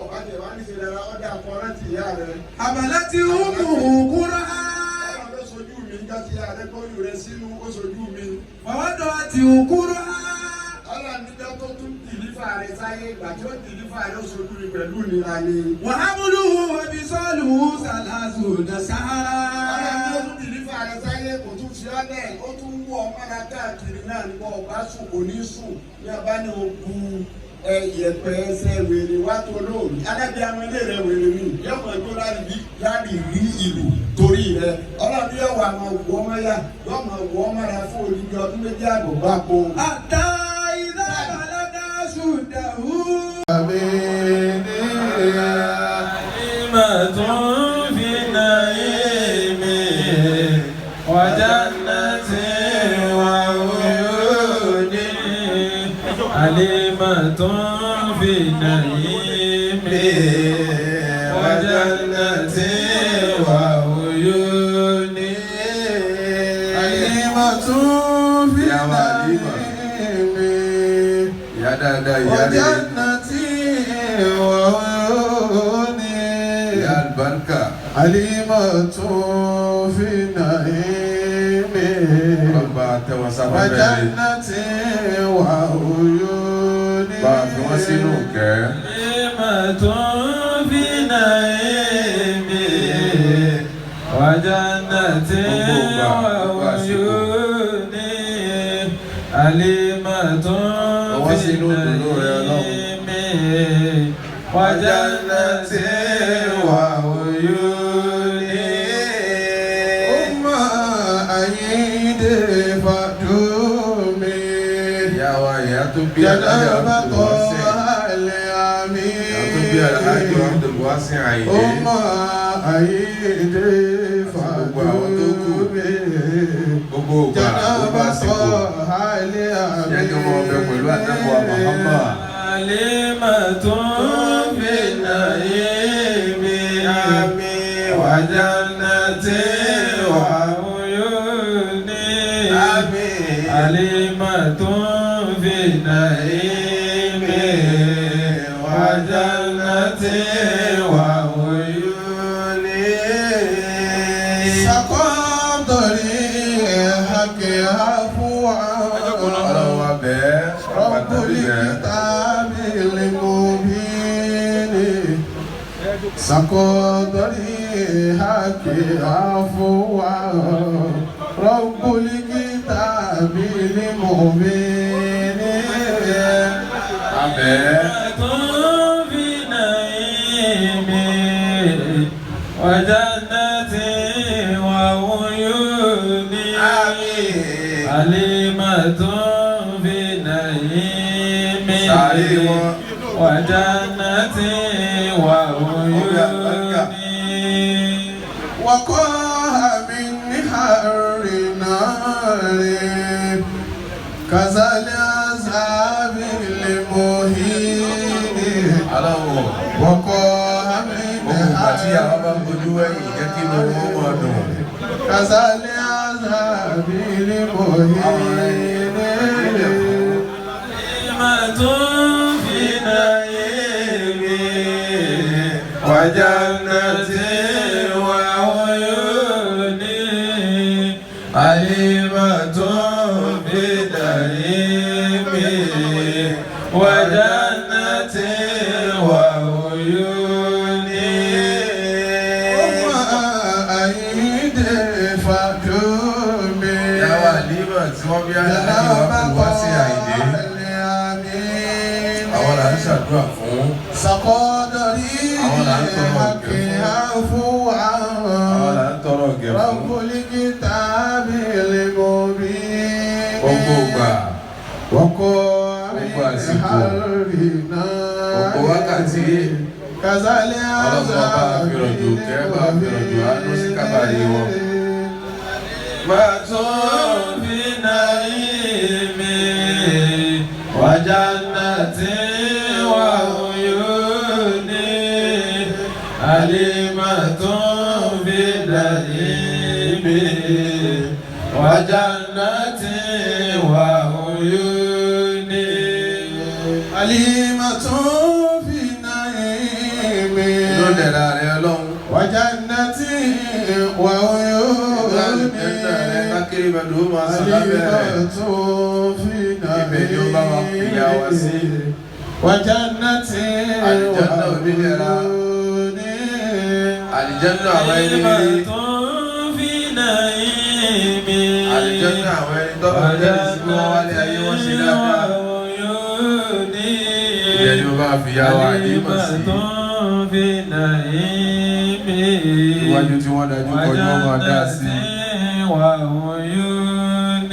Ọba tẹ̀ wá ní ṣe dára, ọ̀dà àkọ́rántì ìyá rẹ̀. حملته أمه كرها. Ọlọ́run ló sojú mi níjọ́ tí ìyá rẹ̀ gbóyún rẹ̀ sínú, ó sojú mi. ووضعته كرها. Ọlọ́run níjọ́ tó tún deliver rẹ̀ sáyé, ìgbà tí ó deliver rẹ̀, ó sojú mi pẹ̀lú ìnira ni. وحمله وفصاله 30 شهرا. Ọlọ́run ló tún deliver rẹ̀ sáyé, kò tún fi ọ́ lẹ̀, ó tún wú ọ mọ́ra káàkiri náà ní bọ́ ọba sùn kò ní sùn ní ọba ní ogun yẹ̀pẹ̀ ẹsẹ̀ wèrè wá tó lóòrì alábíàmọ ilé rẹ wèrè mi yóò mọ ẹjọ́ láti rí ìlú torí rẹ. Ọlọ́run yóò wà máa wù ọmọ yá, yóò máa wù ọmọ rẹ fún odidi ọdún 2.5 gbáko. حتى إذا بلغ أشده. آمين. حليمة في نعيم وجنة وعيون، حليمة في نعيم وجنة وعيون. حليمة في Ìyá wa Halima. نعيم Ìyá dáadáa, ìyá rere. وجنة وعيون. Ìyá àlùbáríkà. حليمة في نعيم Ọlọ́run bá tẹ́ wọn sáfẹ́fẹ́ rere. وجنة وعيون. Bá a fi wọ́n sínú ìkẹ́. حليمة في نعيم وجنة Gbogbo ìgbà, gbogbo àsìkò. وعيون، حليمة Ọwọ́ في sínú ìdùnnú rẹ, Ọlọ́run. نعيم وجنة وعيون. أم أيد فدومي. Ìyá wa, ìyá tó bí Alhaji جناب Abdulwasi. طه Ìyá tó bí Alhaji الأمين. Abdulwasi Àyìndé. أم أيد Gbogbo àwọn tó kù. فدومي. Gbogbo ìgbà, gbogbo جناب àsìkò. طه Jẹ́ kí wọ́n bẹ pẹ̀lú àtẹ́kọ̀ọ́ Muhammad. حليمة في النعيم وجنة وعيون، حليمة في النعيم وجنة وعيون. سقطري حق عفوا. Ọlọ́run wa bẹ́ẹ̀. رب Bàtàbí bẹ́ẹ̀. الكتاب المبين سقطري حق عفوا رب الكتاب المبين. Abẹ́ẹ́. في نعيم وجنة وعيون، حليمة في نعيم Sàárè wọn. وجنة وعيون. وقاها من حر نار كذا العذاب المهين. Aláwọ̀. وقاها من Gbogbo ìgbà tí àwọn bá ń bojú wẹ̀yìn, jẹ́ kí inú wọn máa dùn. كذا العذاب المهين. حليمة في نعيم وجنة وعيون، حليمة في نعيم وجنة وعيون. أم أيد فدومي. Ìyá wa Halima tí wọ́n bí Alhaji Abdulwasi Àyìndé. Àwọn là ń ṣàdúrà fún. سقطري Àwọn là ń tọrọ ìkẹ́ fún. عفوا. Àwọn là ń tọrọ ìgẹ̀ fún. رب الكتاب المبين. Gbogbo ìgbà, وقع gbogbo àsìkò, gbogbo wákàtí. كذلك Ọlọ́run bá a fi rọ̀jò kẹ́, bá a fi rọ̀jò àánú sí kábàárì wọn. في نعيم وجنة وعيون، حليمة في نعيم وجنة وعيون. حليمة في نعيم. ìdẹ̀ra rẹ Ọlọ́run. وجنة وعيون Inú àlùjánnà rẹ kákiri mẹ́lú ó máa sàn lábẹ́ rẹ̀. حليمة في Ibẹ̀ ni ó bá wa fìyà wa sí. نعيم وجنة Àlùjánnà onídẹ̀ra. وعيون Àlùjánnà àwọn ẹni rí. في نعيم Àlùjánnà àwọn ẹni tọ́lọ̀ jẹ́rìí sí pé wọ́n wálé ayé wọ́n ṣe dáadáa. Ibẹ̀ ni ó bá fìyà wa àdìmọ̀ sí. في نعيم Iwájú tí wọ́n dájú kọjú wọn máa dá sí. وعيون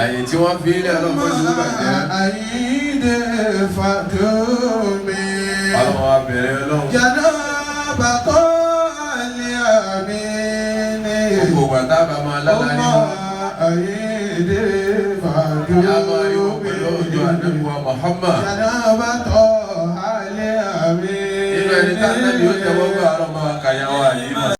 Àyè tí wọ́n fi ilé ọlọ́pàá ti wú bàjẹ́. أيد فدومي Ọlọ́run wa bẹ̀rẹ̀ Ọlọ́run. جناب اليمين Gbogbo ìgbà tá a bá máa lálàá nínú. أيد Yá máa rí wọn pẹ̀lú ọjọ́ فدومي àdúgbò Muhammad. جناب اليمين Nínú ẹni tá ànábì ó tẹ́wọ́ gbà ọlọ́mọ akàyà wa